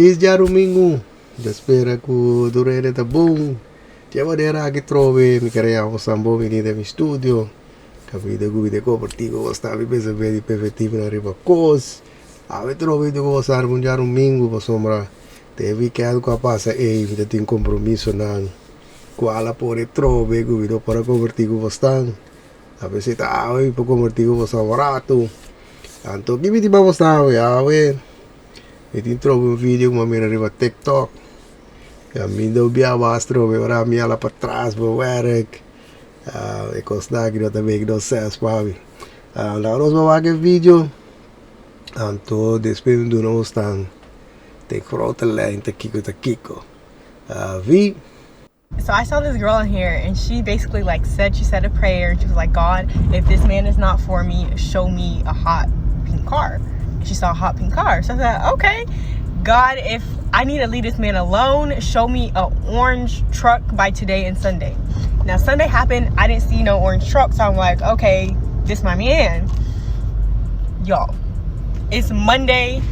Felis djarumingu! Mi ta spera ku tur hende ta bon. Dje manera aki trobe mi kere yama boso bon bini den mi studio. Kaminda ku mi ta kompartí ku boso tambe pensamentu i perspektivanan riba kos. Awe trobe mi ta ku boso algun djarumingu pasobra den e wikènt ku a pasa ei mi ta tin kompromisonan kual a pone trobe ku mi no por a kompartí ku bosnan. A pesar ta awe mi por kompartí ku boso un ratu. Anto ki mi tin pa mostra awe? Awe mi tin trobe un video ku mi a mira riba tiktok. I ami no bia mas trobe ora mi hala patras bo wèrk. E kosnan aki no ta make no sense pa mi. Laga nos wak e video anto despues mi duna nos nan den grote lijn ta kiko ta kiko. Vi. So I saw this girl in here and she basically like said she said a prayer and she was like, God, if this man is not for me, show me a hot pink car. And she saw a hot pink car. So I said, okay, God, if I need to leave this man alone, show me a orange truck by today and Sunday. Now Sunday happened, I didn't see no orange truck, so I'm like, okay, this my man. Y'all, it's Monday.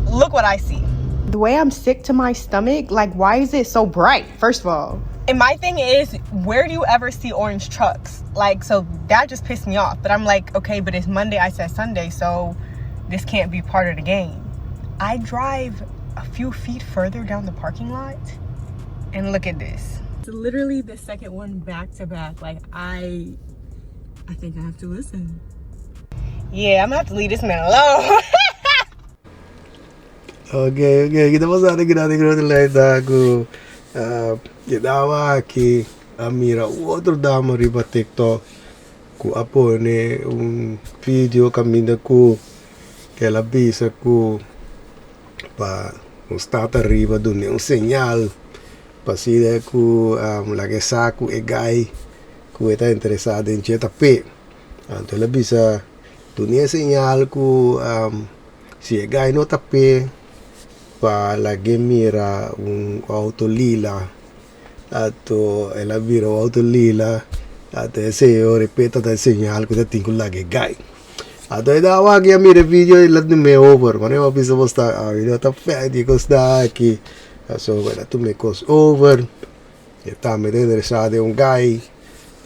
Look what I see. The way I'm sick to my stomach, like why is it so bright? First of all. And my thing is, where do you ever see orange trucks? Like, so that just pissed me off. But I'm like, okay, but it's Monday, I said Sunday, so this can't be part of the game. I drive a few feet further down the parking lot and look at this. It's literally the second one back to back. Like I I think I have to listen. Yeah, I'm gonna have to leave this man alone. Ok, ok, kita pasando grande grote lijn ta ku e dama aki a mira otro dama riba TikTok ku a pone un video kaminda ku el a bisa ku pa un stad ariba duna un señal pa asina ku laga e sa ku e guy ku e ta interesa den dje ta p'e. Anto el a bisa duna e señal ku si e guy no ta p'e pa lag'e mira un auto lila anto el a mira un auto lila anto e señor e p'e ta ta e señal ku ta tin ku laga e guy. Anto e dama aki a mira e video el a tum'e over manera bo a bisa bo sta ami no ta fè di e kosnan aki pasobra el a tuma e kos over e tambe ta interesá den un guy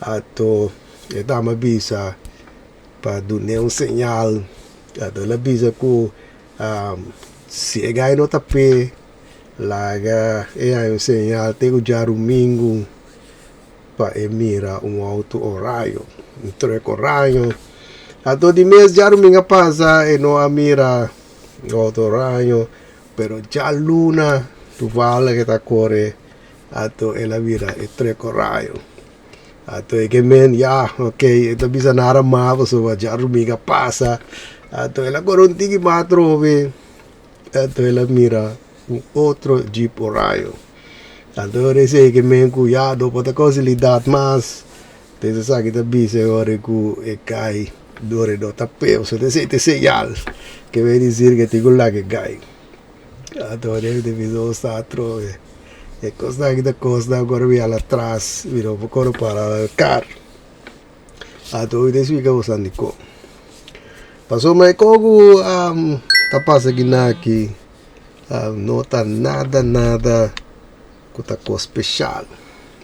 anto e dama a bisa pa dun'é un señal anto el a bisa ku si e gai no ta p'e laga e haña un señal te ku djarumingu pa e mira un outo oraño un trek oraño anto di mes djarumingu a pasa e no a mira un outo oraño pero djaluna toevallig e ta kore anto el a mira e trek oraño. Anto e ke men ya ok e ta bisa nada mas pasobra djarumingu a pasa anto el a kore un tiki mas atrobe anto el a mira un otro jeep oraño anto ora esei ke men ku ya no por ta kasualidat mas entonces esaki ta bisa e ora ku e kai dor e no ta p'e pasobra esei ta e señal ke bai disir ke tin ku laga e kai. Anto ora mi bisa bo sta atrobe e kosnan aki ta kosnan ku ora mi hala atras mi no por kore para kar anto mi ta splika boso dikon pasobra e kos ku ta pasa akinan aki no ta nada nada ku ta kos speshal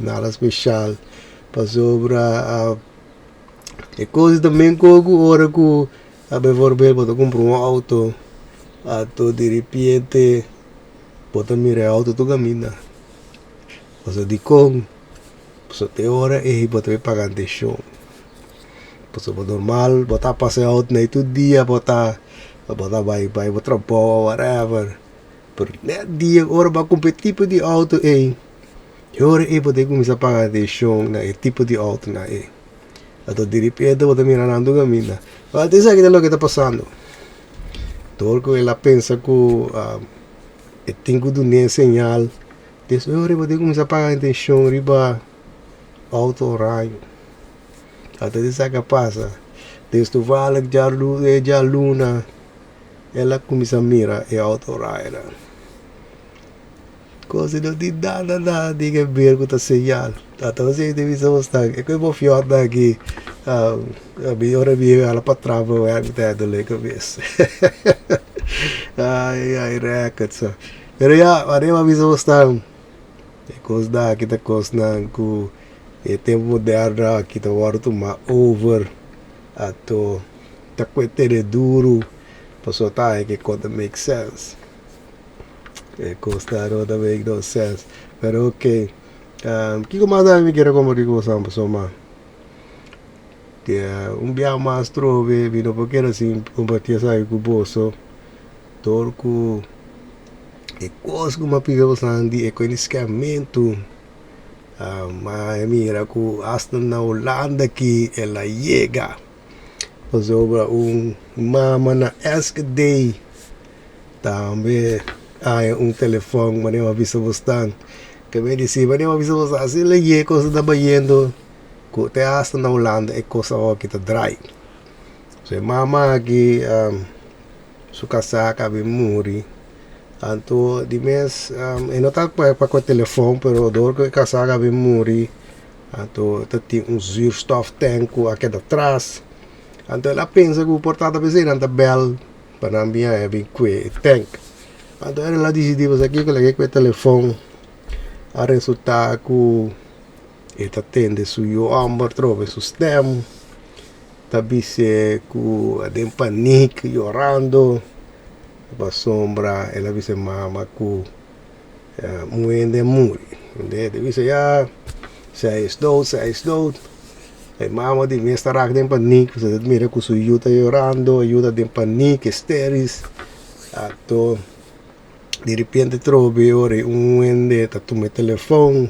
nada speshal pasobra e kos ta men ku ora ku Bijvoorbeeld bo ta kumpra un outo anto diripiente bo ta mira e outo tur kaminda pasobra dikon pasobra te ora ei bo ta bin paga atenshon pasobra normal bo ta pasa e outo nei tur dia bo ta bo ta bai bai bo trabou whatever pero net dia ora bo a kumpra e tipo di outo ei e ora ei bo ta kuminsa paga atenshon na e tipo di outonan ei. Anto diripiente bo ta mira nan tur kaminda. Wèl esaki ta loke ta pasando. Dor ku el a pensa ku e tin ku dun'é señal, despues ora bo tin kuminsá paga atenshon riba outo oraño. Anto esaki a pasa. Des toevallig djaluna el a kuminsá mira e outo orañonan. Cosa no tin nada nada di ke ber ku ta señal. Ata bo siña ta bisa bo stan e ku e bo fiòrnan aki mi ora mi hala patras bo wèk mi ta hèt dolé kabes. Ai ai rèkòt sa. Pero ya, manera mi a bisa bosnan, e kosnan aki ta kosnan ku e tempu moderno aki ta wòrdu tuma over, anto ta kue tene duru pasobra ta haña ku e kos ta make sense. E kosnan no ta make no sense. Pero oke, kiko mas mi kier a kompartí ku boso pasobra un bia mas trobe mi no por keda sin kompartí esaki ku boso. Dor ku e kos ku mi a pidi boso di e koniskeamentu, mi a mira ku asta na Hulanda aki el a yega. Pasobra un mama na Enschede tambe haña un telefòn manera mi a bisa bosnan. Ke mi disi manera mi a bisa bosnan asina lei e kos ta bayendo ku te asta na Hulanda e kos awor aki ta drai. So e mama aki. Su kasá a bin muri. Anto di mes e no ta pa ku e telefòn pero dor ku e kasá a bin muri anto ta tin un zuurstoftank ku a keda tras. Anto el a pensa ku por ta p'esei nan ta bèl pa nan bin haña bin kue e tank. Anto el a disidí pasobra kiko el a ke ku e telefòn a resultá ku e ta tende su yu hòmber trobe su stèm. Ta bis'é ku a den panik yorando pasobra el a bisa e mama ku un hende a muri. E ta bisa ya zij is dood, zij is dood. E mama di mes ta rak den panik pasobra e ta mira ku su yu ta yorando, e yu ta den panik, histeris. Anto direpente trobe ora un hende ta tuma e telefon.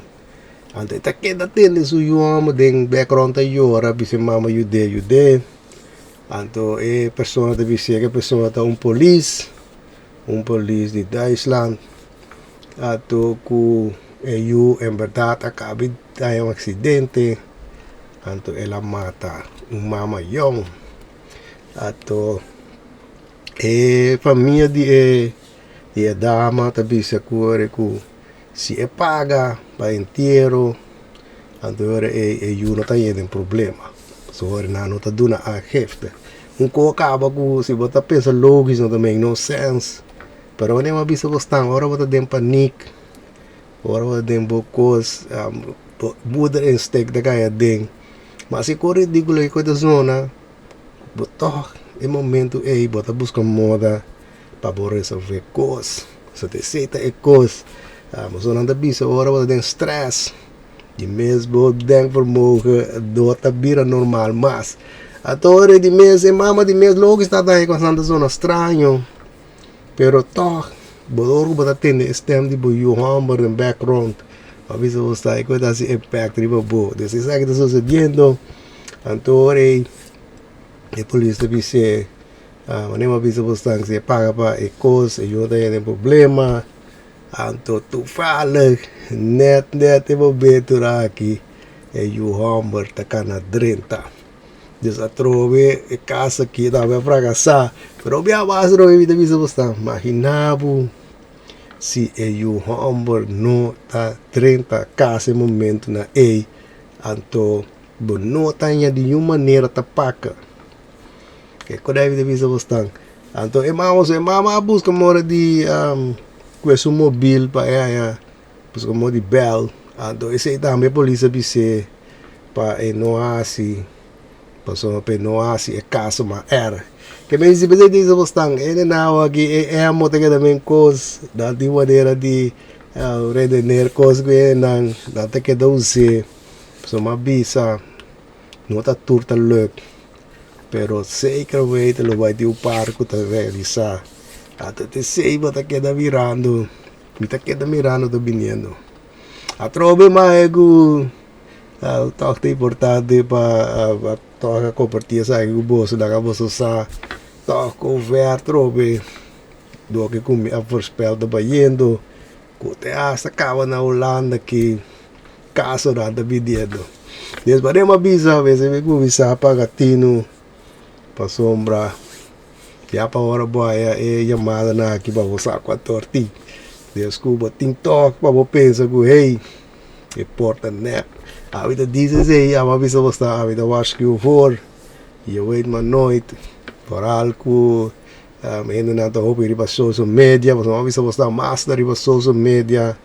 Anto e ta keda tende su yu hòmber den background ta yora bisa e mama yud'é yud'é. Anto e persona ta bis'é ku e persona ta un polis, un polis di Duitsland. Anto ku e yu en bèrdat a kaba di haña un aksidente, anto el a mata un mama yòn. Anto e famia di e di e dama ta bisa ku ora ku. Si e paga pa entiero, anto ora e e yu no ta yega den problema, pasobra ora nan no ta duna aangifte. Un ko kaba ku si bo ta pensa logis no ta make no sense, pero ora mi a bisa bo stan ora bo ta den panik, ora bo ta den bo kos, bo moederinstinct ta kai aden, ma si ku ridikulo ku ta zona, bo tog e momento ei bo ta buska moda pa bo resolve kos. So ta esei ta e kos. Pasobra nan ta bisa ora bo ta den stress di mes bo denkvermogen no ta bira normal mas. Anto ora di mes e mama di mes loke sta ta haña kosnan ta zona straño pero tog bo ora ku bo ta tende e stem di bo yu hòmber den background bo a bisa bo sa e kos ta hasi impact riba bo. Des esaki ta sosediendo anto ora ei e polis ta bis'é. Wanneer bo a bisa bo stan si e paga pa e kos e yu ta yega den problema anto toevallig net net e momento aki e yu homber ta kana drenta dus atrobe e kas aki tambe a frakasá pero mi a wak atrobe mi ta bisa bo stan magina bo si e yu homber no ta drenta kas e momentonan ey anto bo no ta haña di niun manera ta paka. Ke ku David a bisa bosnan? Anto e mama su e mama a buska mora di ku su mobil pa e haña buska mora di bèl. Anto esei tambe polis a bis'é pa e no hasi pasobra pa e no hasi e kaso mas èrg. Ke men si bisa di bosnan e nenau aki e emo ta keda men kos nan tin manera di redener kos ku e nan nan ta keda us'é pasobra mi a bisa. No ta tur ta leuk, pero zeker weten lo bai tin un par ku ta realisá. Anto te esei bo ta keda mirando, mi ta keda mirando ta biniendo. Atrobe mai ku tòg ta importante pa tòg a kompartí esaki ku boso, laga boso sa tòg kon ver atrobe loke ku mi a voorspel ta bayendo, ku te hasta kaba na Hulanda aki. Kasonan ta pidiendo. Despues den a bisa mester mi kuminsá paga tinu pasobra ya pa ora bo haya e yamadanan aki pa bo sa kuantu or tin. Des ku bo tin tòg pa bo pensa ku hey e por ta nèt. Ami ta disi esei ami a bisa bo sta ami ta washkiu for je weet maar nooit. Foral ku. Um, hendenan ta hopi riba social media, pasobra mi a bisa bos ta mas ta riba social media,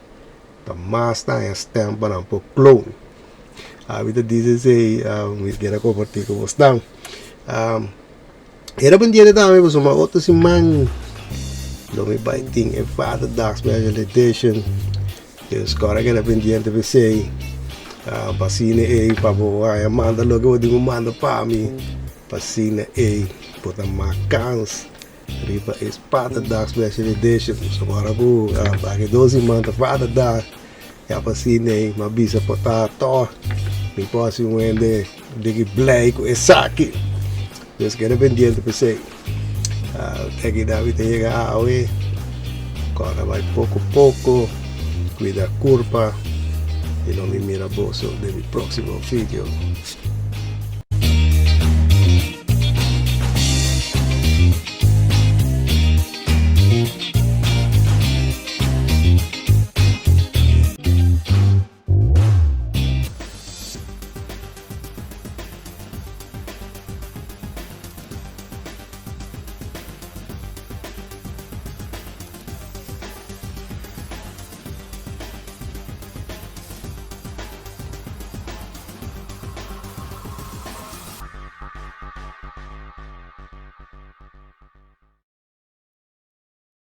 ta mas ta haña stempa nan por clone. Ami ta dice esei, um, mi kier a comparti cu bosnan. Um, era pendiente tambe pasobra otro siman lo mi bai tin e Vaderdag Special Edition. Dus kòrda keda pendiente pa esei. Uh, pa asina ei pa bo haña manda loke bo tin ku manda pa mi. Pa asina ei bo ta mak kans riba e Vaderdag Special Edition. So ora ku uh, aki dos siman ta Vaderdag, ya pa asina ei mi a bisa por ta tòg mi por hasi un hende diki blij ku esaki. Dus keda pendiente pa esei. Uh, te aki mi ta yega awe. Kòrda bai poko poko. Kuida kurpa. I lo mi mira boso den mi próksimo video.